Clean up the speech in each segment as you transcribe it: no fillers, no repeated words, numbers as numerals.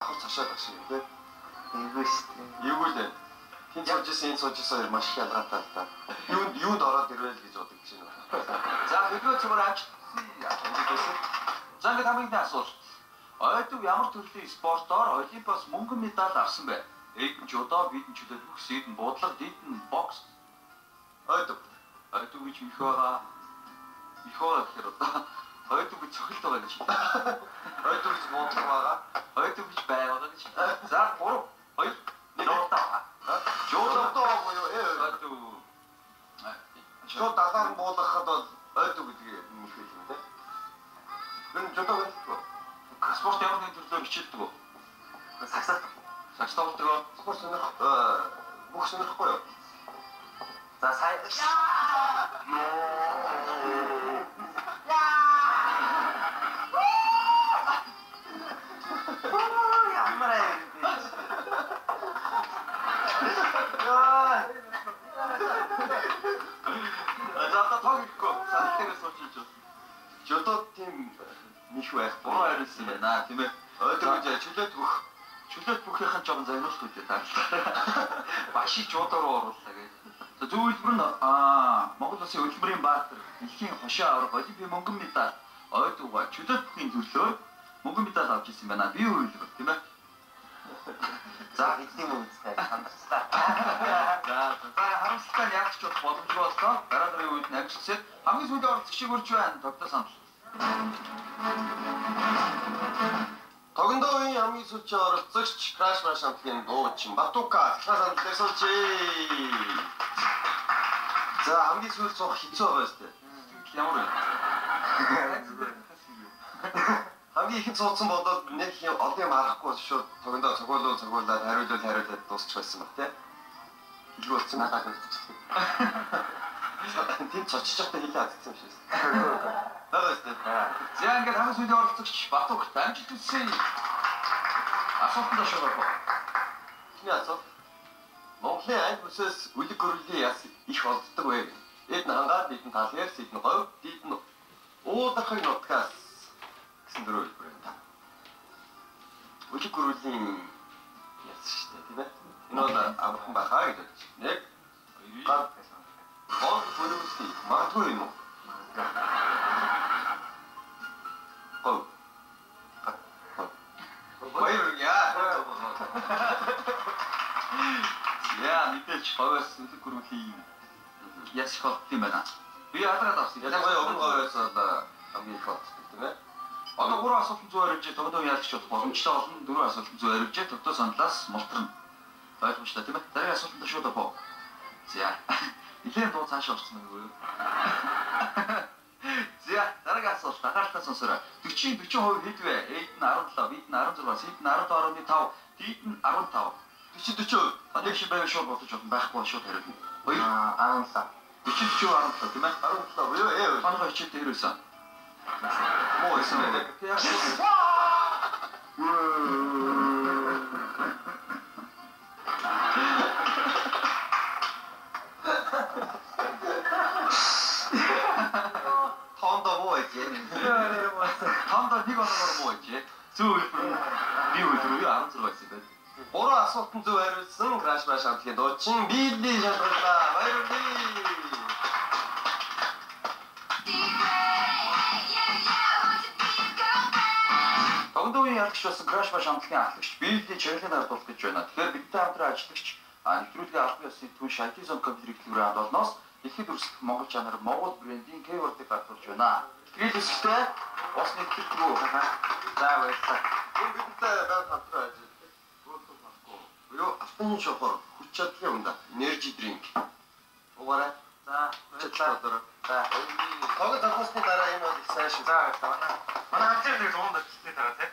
Давхар цашаад багш юм тий. Эвгүй шүү дээ. Эвгүй л байна. Тин сууж исэн, энэ сууж исэн хоёр маш их ялгаатай л та. Юунд ороод ирвэл гэж бодож байна. За хөдөлгөөн цөмөр амжилт. Амжилт байсан. За ингээд хамгийн ихний асуулт. Ойдов ямар төрлийн спортоор Олимпиас мөнгөн медаль авсан бэ? Эд нь жудо, бид нь чөлөөт бүхс, эд нь буудлага, дид нь бокс. Ойдов. Ойдов гэж мэх байгаа. Мэх байгаа гэхээр одоо ойдов гэж цохилт байгаа гэж хэлдэг. Ойдов гэж буудлага байгаа. Ойдов гэж бай байгаа гэж. За 3 2 1 жудо. Жудо буюу ойдов. Шууд далаар нь буулгахад бол ойдов гэдгийг мэх юм те. Тэр нь жудо гэдэг. Спорт ямар нэгэн төрлөөр хичээлдэг үү? Сагсаад. Сагс тоглодог. Спорт сонирх бүх сонирхгүй юу? За сая. Ямар аа юм бэ? Яа. За одоо тог ихгүй. Саналтайгаа сууж хийж байна. Жудо тийм мэх байх. Буруу хариулсан байна тийм ээ. Ойдов гэж чөлөөт бүх. Чөлөөт бүхийнхэн жоохон загнуулт үү таарлаа. Багшийг жудо руу орууллаа гэж. За зөв хэлбэр нь Монгол улсын хөдөлмөрийн баатар, дэлхийн хошин аварга, олимпийн мөнгөн медаль, ойдуга чөлөөт бүхийн төрлөөр мөнгөн медаль авч ирсэн байна. Бие хэлбэр тийм ээ. За бидний мөнгөтэй хандарчлаа. За за харамсалтай нь яг ч болох боломжгүй боллоо. Дараа дараагийн үед нь амжилтсад хамгийн сүүлийн оролцогчийг урьж байна. Тогтоо санал. Тогондоо үеийн хамгийн сүүлийн оролцогч Crash Bash хамтлагийн дуучин Батука цахилгаан сандал дээр суужээ. За хамгийн сүүлд суух хэцүү байгаа шүү дээ. Ямар вэ? Хамгийн ихэнд суудсан болоод нэг юм олон юм харахгүй шууд тогондоо цогоолоо цогоолаад хариулуул хариулаад дуусчих байсан баг тий. Хэлгүй болсон. Надад үлдчихлээ. Тийм цочиж байхдаа хилээ алдсан юм шиг. Байгаа шүү дээ. За ингээд хамгийн сүүлийн оролцогч Батук амжилт хүсье. Асуултанд шууд орох. Эхний асуулт. Монголын аль бүсээс үлэг гөрлийн яс их олддог вэ? Эд нь хангаар, дид нь талхэр, сэд нь говь, дид нь уудархаг нутгаас гэсэн дөрөв хэлбэр байна. Үлэг гөрлийн яс шүү дээ, тийм ээ? Энэ бол амархан байхаа гэж бодож. Нэг, гар гол бүрүүсий магадгүй юм уу? Говь. Баяр яа. Яа, мэдээж говьос үлэг гөрлийн яс их олддог юм байна. Би яагаад авсан? Ялангуяа өмнө говьос бол хамгийн их олддог тийм ээ? Одоо 3 асуултанд зөв хариулж тогтоо яалагч болох боломжтой болно. 4 асуултанд зөв хариулж тогтоо саналаас мултарна. Ойлгомжтой тийм ээ? Дараагийн асуултанд шууд орох. За. Нилээн дуу цаашаа орсон юм уу? За, дараагийн асуулт анхааралтай сонсоорой. 40 40% хэд вэ? Эд нь 17, бид нь 16, сэд нь 17.5, дид нь 15. 40 40%. Нэг шиг байвал шууд бодож болно. Байхгүй бол шууд хариулна. 2 17. 40 40 17 тийм ээ? 17 буюу ээ. Тонгоо хичээл дээр байсан. Муу байсан байх. Тондоо муу байжээ. Тондоо нэг оноогоор муу байжээ. Зөв хэлбэр нь би үлрүү 16 байсан байх. 3 асуултанд зөв хариулсан Crash Bash хамтлагийн дуучин Билли шалгарлаа. Баярлалаа. Тогондоо үеийн ялагч болсон Crash Bash хамтлагийн ахлагч Билли чиглэлийн ардуулах гэж байна. Тэгэхээр бидтэй хамтран ажиллагч нэвтрүүлгийн албан ёсны түнш IT зон компьютерийн дэлгүүрийн хамт олноос дэлхийд өрсөлдөх Монгол чанар Монгол брендийн keyword-ыг гардуулж байна. Сэтгэл өсөлттэй ус нэвтрэлтгүй. За баярлалаа. Мөн бидэнтэй байнга хамтран ажилладаг. Бүрэлдэхүүн авахгүй. Буюу алтан шохор хүч чадлын ундаа energy drink. Угаарай. За баярлалаа. За. Тоглолт авахсны дараа энэ бол их сайн шүү. За баярлалаа. Манай хамтран нэг дунд очтой дараа тий.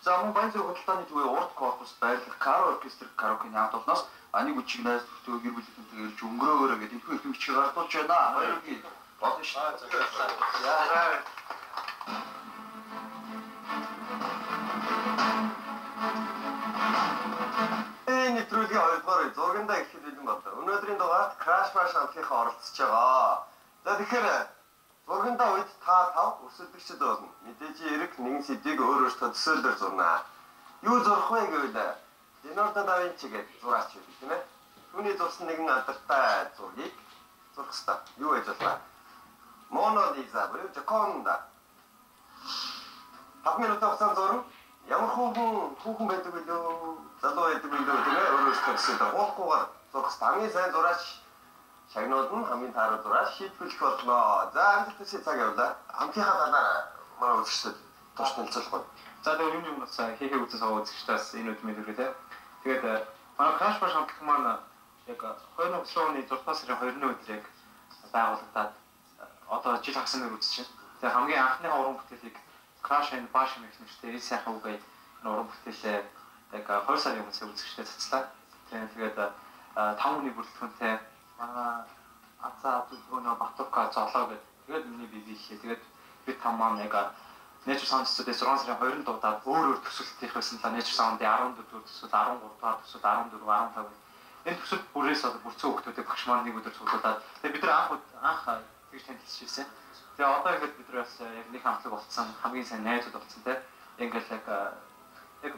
За мөн баян зүрх худалдааны төвийн урд корпус байрлах Каро оркестр караокены хамт олноос аник үчиг найз нөхдөд гэр бүлийнхэнтэйгээ ирж өнгөрөөгөөрэй гэдэг энэхүү эрхэм бичгийг гардуулж байна. Баярлалаа. Болно шүү. За баярлалаа. Энэ нэвтрүүлгийн 2 дугаар зургандаа ихэд бэлэн боллоо. Өнөөдрийн дугаарт Crash Bash хамтлагийнхаа оролцож байгаа. За тэгэхээр зургандаа үед та 5 өрсөлдөгчд болно. Мэдээж эрэг нэгэн сэдвийг өөр өөртөө төсөөлөөр зурнаа. Юу зурх вэ гэвэл Леонардо да Винчи гэдэг зураач байдаг тийм ээ. Түүний зурсан нэгэн алдартай зургийг зурх ёстой. Юу гэж болоо? Мона Лиза буюу Жоконда. 5 минутын хугацаанд зурна. Ямар хүүхэн байдаг билүү? Залуу байдаг билүү тийм ээ. Өөрөө өөртөө гэсэн дагуулгүйгээр зурх ёстой. Хамгийн сайн зураач шагнууд нь хамгийн тааруу зураач шийдвэрлэх болно. За амжилт хүсье, цаг явлаа. Хамтынхаа талаар манай үзэгчдэд турш танилцуулах байна. За тэгээ юм бас хийхээ үзсэн сав үзэгчдээс энэ үд мэд хүргэе. Тэгээд манай Crash Bash хамтлаг маань яг 2009 оны 6 сарын 2-ны өдөр яг байгуулагдаад одоо жил хагас нэр үзэж байна. Тэгээ хамгийн анхныхаа уран бүтээлийг Crash and Bash гэх нэртэй энэ сайхан үгээ энэ уран бүтээлээ яг 2 сарын өмнө үзэгчдэд цацлаа. Тэгээд 5 хүний бүрэлдэхүүнтэй манай Азаа Зүлгөөнөө Батурка Золоо гэдэг. Тэгээд миний бие биелээ. Тэгээд бид там маань яг Nature Sound Studio-с 6 сарын 2-нд дуудаад өөр өөр төсөлтийнх байсан л Nature Sound-ийн 14 дугаар төсөл, 13 дугаар төсөл, 14, 15. Энэ төсөл бүрээс одоо бүрцэн хүүхдүүдийг багш маань нэг өдөр цуглуулад тэгээд бид нар анх тэгж танилцж ирсэн. Тэгээ одоо ингээд бид нар бас яг нэг хамтлаг болцсон, хамгийн сайн найзууд болцсон те. Ингээл яг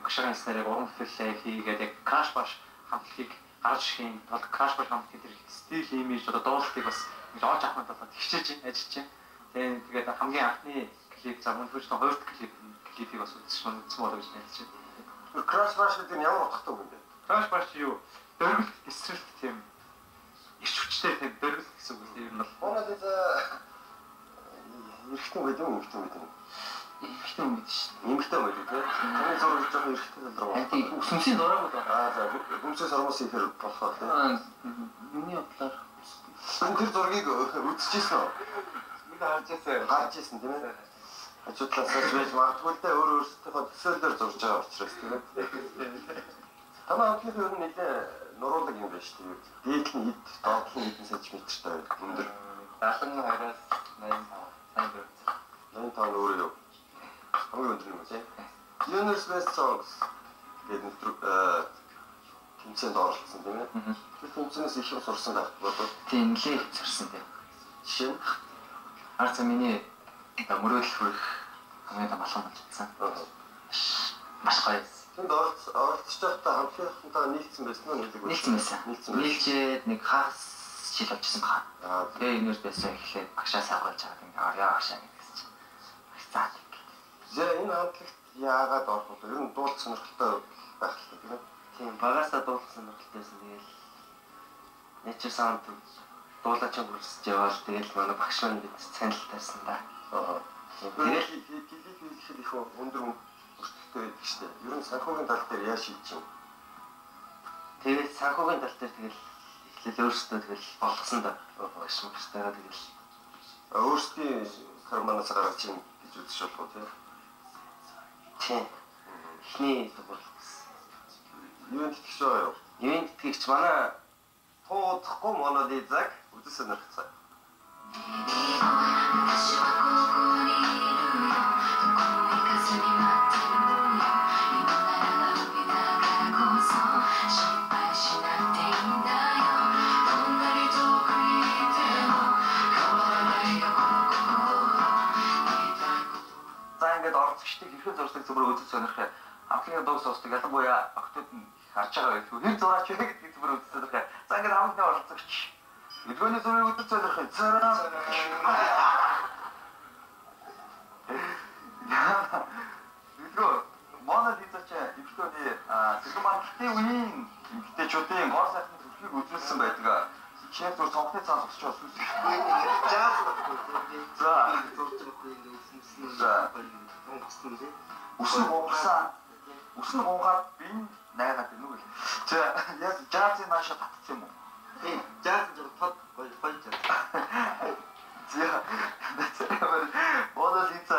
багшийн хэлснээр яг уран бүтээлээ хийгээд яг Crash Bash хамтлагийг гарч ирэхийн тулд Crash Bash хамтлагийн тэр стил, имиж одоо дуулалтыг бас ингэж олж авахын тулд хичээж ажиллаж байна. Тэгээд хамгийн анхны клип за мөн түрүүчний хоёр дахь клипийг бас үзсэн болоо гэж найдаж байна. Crash Bash гэдэг нь ямар утгатай үг юм бэ? Crash Bash юу? Дөрвөлт, эсрэлт тийм эрч хүчтэй тийм дөрвөлт гэсэн үг л юм бол. Мона Лиза эрэгтэй гэдэг юм, эмэгтэй гэдэг юм. Эмэгтэй хүн гэдэг шүү дээ. Эмэгтэй хүн гэдэг тийм. Таны зураг жоохон эрэгтэй тал руу. Тийм, сүнсийн зураг бол. Аа за, хүмсээ сармус ихээр болохоор тийм. Миний бодлоор тэр зургийг үзчихсэн үү? Би харж ирсэн. Харж ирсэн тийм ээ. Хажуу талаас байж магадгүй л дээ, өөр өөрсдийнхөө төсөөллөөр зурж байгаа учраас тийм ээ. Танай хамтлагийн ер нь нэлээ нуруулаг юм байна шүү дээ. Дээд нь хэд, доод нь хэдэн сантиметртэй байх өндөр? 72-оос 85. Сайн дүү. 85 нь өөрөө юу? Хамгийн өндөр юм тийм. Universe Best Songs гэдэг нэвтрүүлэг тэмцээнд оролцсон тийм ээ. Тэр тэмцээнээс их юм сурсан байх бодвол. Тийм, нэлээ их сурсан тийм. Жишээ нь арца миний мөрөөдөл хүрэх хамгийн том алхам болж чадсан. Маш гоё. Тэнд оролцож байхдаа хамтлагийнхантайгаа нийлцсэн байсан уу? Нийлцсэн байсан. Нийлжээд нэг хагас жил болчихсон баха. Тэгээ Universe Best Song эхлээд багшаа саагуулж аваад ингээ орё багшаа гэдгээс чинь. Багш заа тэг. За энэ хамтлагт яагаад орох вэ? Ер нь дуулах сонирхолтой байх л тийм ээ. Тийм, багасаа дуулах сонирхолтой байсан. Тэгэл Nature Sound дуулаач хүрсэж яваал тэгэл манай багш маань бид санал тавьсан да. Тэгээд клип хийхэд их өндөр өртөгтэй байдаг шүү дээ. Ер нь санхүүгийн тал дээр яаж шийдэж юм? Тэгээд санхүүгийн тал дээр тэгэл эхлээл өөрсдөө тэгэл болгосон да. Багш магштайгаа тэгэл өөрсдийн карманаас гаргаж юм гэж үзэж болох уу тийм? Тийм. Эхний дугаар Юунд тэтгэж байгаа юу? Юунд тэтгэгч манай туудахгүй Мона Лизаг үзэн сонирхцаа. За ингээд оролцогчдыг хэрхэн зурсдаг зүгээр үзэж сонирхъя. Хамтлагийн дуу сонсдог ялангуяа охтууд нь харж байгаа байлгүй. Хэр зураач вэ гэдгийг зүгээр үзэж сонирхъя. За ингээд хамтлагийн оролцогч Өдгөөний зургийг үзэж сонирхъя. Цараа. Өдгөө Мона Лиза ч эмэгтэйний цэцэн мандалтын үеийн эмэгтэйчүүдийн гол сайхны төрхийг үзүүлсэн байдаг. Жишээ нь цонхны цаан зогсож байгаа сүнс. Жаас байхгүй. За зурж байхгүй ингээд үссэн. За унгасан тий. Үсэн гунгасан. Үсэн гунгаад бин найгаад байна уу гэх. За яг жаазын нааша татсан юм уу? Тийм. Жааз жоо тод гоё гоё жааз. За. Мона Лиза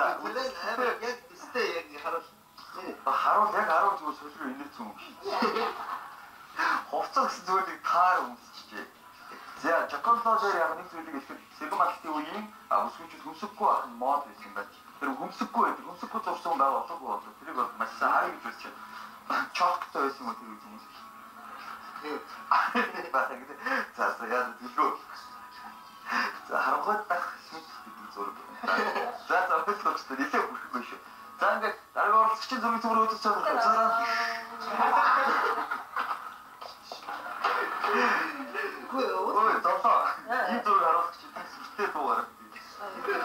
амар яг төстэй яг харуул. Харуул яг харуул зүгээр солио инээсэн юм. Хувцас гэсэн зүйлийг таар өмсчихжээ. За Жокондо дээр яг нэг зүйлийг хэлэхэд сэргэн мандалтын үеийн бүсгүйчүүд хөмсөггүй байх нь мод байсан байна. Тэр хөмсөггүй байдаг. Хөмсөггүй зурсан байгаа болоогүй болоо. Тэрийг бол маш сайн харъя гэж бодчих. Чоктой байсан юм уу тэр үе хүмүүс. Бага гэдэг. За за яа дэлгөө. За харанхуй дах сүнс гэдэг зураг. За за ойлголцтой нэлээд бүрхэг шүү. За ингээд дараагийн оролцогчийн зургийг зүгээр үзэж байгаа.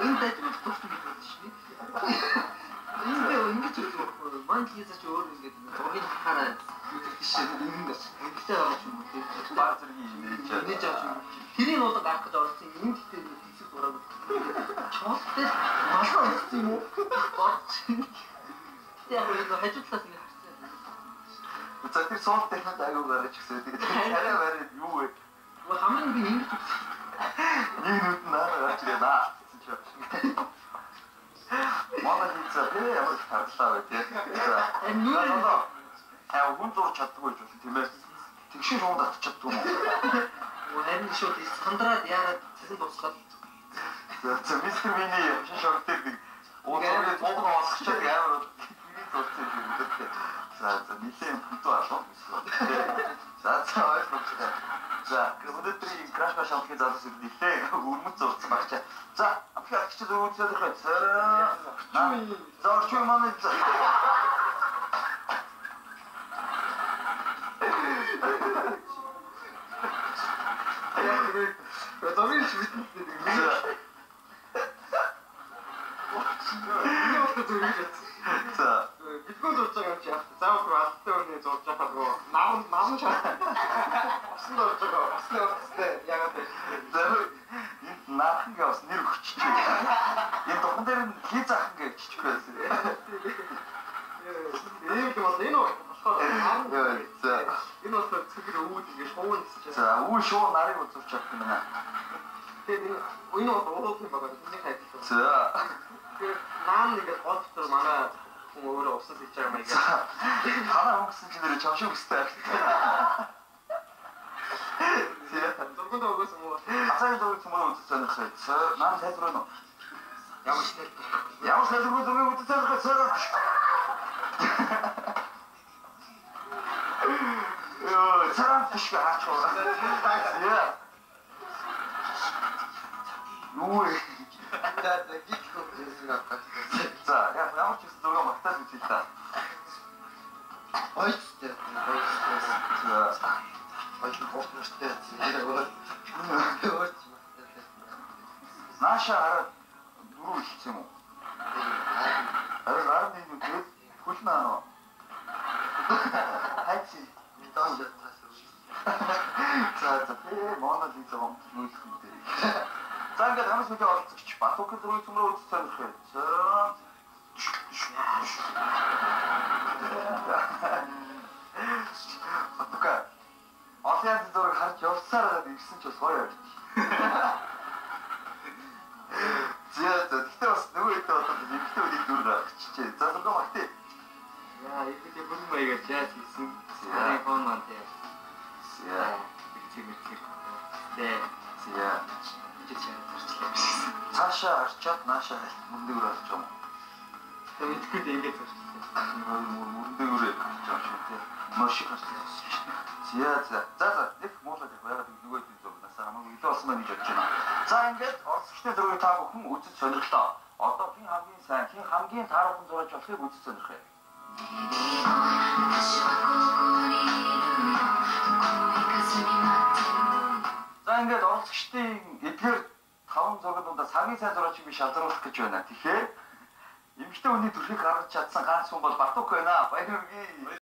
Энэ дажгүй зурч юм байна шүү дээ. Энэ ингэж үзэх байхгүй. Ман Лиза ч өөр ингэж зургийг харахаараа үзэх шээ. Энэ ингэтэй байгаа юм уу тийм. Баг зэргийн инээж инээж авч юм. Тэрийг бол гарах гэж орсон. Энэ гэхдээ хэсэг зураг. Чуултай малгай өмссөн юм уу? Бодч. Гэтэ яг энэ хажуу талаас ингэ харсан. За тэр суул техник аягүй гарч ирсэн. Тэгээд арай барай юу вэ? Хамгийн би ингэж үзсэн. Нэг нүд нь наа гарч ирээ наа гэсэн чи. Манай Лиза бэ ямар их тарлаа вэ тий. За. Энэ Аа хүн зурж чаддгүй гэж байна тийм ээ. Тэгшин шууд татчих чаддгүй юм уу? Харин шууд сандраад яагаад цэсэн дуусгаад. За мистер Вини шин шог дээр нэг ууцны бууган олгочод амар тэрийг зурсан юм дээ. За за нилээн бүтүү алуу. За за ойлгомжтой. За өнөөдрийн Crash Bash хамтлагийн залуус ер нилээн өрмөц зурсан багчаа. За амтлаг агч зураг үзүүлэх бай. За орчин манай Зургийг ч мэднэ. Энэ бол зургийг бодсон. За бэлгүүн зурж байгаа юм чи яах вэ? Заавал алтай өрний зурж байхад нөгөө нам шаа. Усанд орж байгаа. Усны орцтой яагаад вэ? За энд наахан гээ бас нэр өгччихээ. Энэ духан дээр нь Лизахан гээ өгчих байсан. Ийм юм бол энэ болохоор за энэ болохоор цэгэр үүд ингэ шуун цэцээ. За үү шуу нарыг үзүүлж чадах юм байна. Тэгээд энэ бол уурал юм байна. Тэний хайрлаа. За тэгээд наан ингээд гол дотор манай хүн өөрөө усан сэж байгаа маяг. Танаа хүн гэсэн чинь нэр чам шиг өстэй. Зурганд өгөөс юм уу? Асаагийн зургийг цөмөр үзэж сонирхъя. За маань сайжруу нөө. Ямар ч нэр. Ямар сайжруу зургийг үзэж сонирхъя. Йоо, царам биш хаач уу. Яа. Юу вэ? За за гих гэсэн авах. За, яг ямар ч гэсэн зураг магтаал үзье л та. Ойцтой. Ойцтой. За, Ойц гол нартай. Өөр ч магтаал. Нааша хараад дөрөв хэлсэн юм уу? Харин 11 нүд хөл наа. Хайци. Доош ятгаас. За за би Мона Лиза гомдлуулах юм дээ. За ингээд хамгийн сүүлийн оролцогч Батукын зургийг цөмрөө үзэж сонирхъя. За. Батука. Олон янзын зураг харж явсаар байгаад ирсэн ч бас гоё явж. За за гэхдээ бас нөгөө хэдэн бодоод эмэгтэй үнийг дүр гаргачихжээ. За зураг магтъя. Яа, энэ бүрэн маягаар жаас хийсэн. Сарын фон маань тий. За. Зэг. Тэ. За. Чи чам зарчлаа. Цаашаа арчаад наашаа мөндөөр арч юм. Тэ мэдгүй дээ ингэж зарчлаа. Мөндөөр арч юм шиг тий. Маш их арчлаа. За за. За за нэг муулаад явах. Ягаад гэвэл нөгөө хэдэн зураг насаа хамаагүй илүү болсон байна гэж бодож байна. За ингээд оролцогчдын зургийг та бүхэн үзэж сонирхлоо. Одоо хэн хамгийн сайн, хэн хамгийн тааруухан зураж болохыг үзэж сонирхъя. За ингээд оролцогчдын эдгээр 5 зургийн дундаас хамгийн сайн зураачийг би шалгаруулах гэж байна. Тэгэхээр эмэгтэй хүний төрхийг гаргаж чадсан ганц хүн бол Батук байна. Баяр хүргэе.